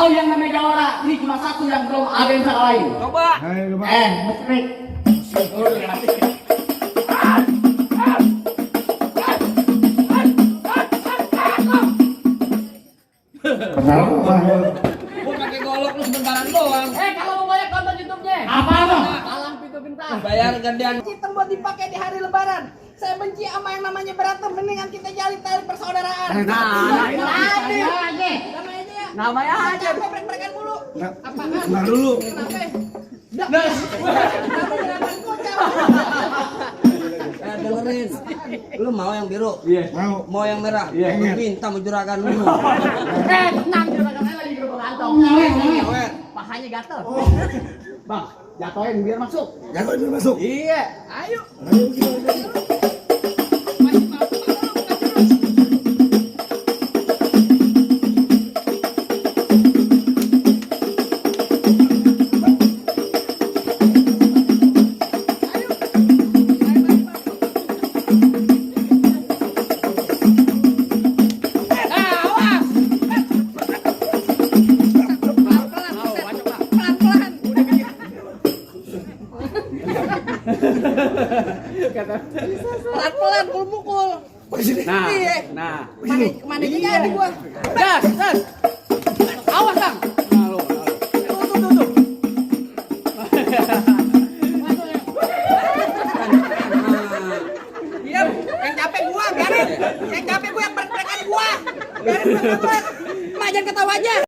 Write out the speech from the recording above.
Kalau yang namanya jawara, ini cuma satu yang belum ada yang salah lain. Coba. Mestrik. Kenapa? Gua pakai golok lu sebentaran doang. Kalau mau banyak tonton YouTube-nya. Apa lo? Alam Pintu Bintang. Bayar gantian. Hitam buat dipakai di hari lebaran. Saya benci sama yang namanya berantem, mendingan kita jalin tali persaudaraan. Nah, ini Adil. aja. Namanya aja ya. Namanya aja. Capek brek-brekan mulu. Apaan? Nah dulu. Kenapa? Dah. Nah. Kenapa gerakan kocak? Dengerin. Lu mau yang biru? Iya. Mau yang merah? Iya. Lu minta mau juragan lu. Tenang, juragan saya lagi gerobak kantong. Awet. Pahanya gatel. Bang, jatoin biar masuk. Jangan dulu masuk. Iya. Ayo. Pelan-pelan mukul. Nah, Iya. nah. Kemana aja jadi gua. Das. Awas, Bang. Nah, lu. Tuh. Diam, yang capek gua, biarin. Yang capek gua, yang brek-brekan gua. Biarin brek-brek. Mak jangan ketawa aja.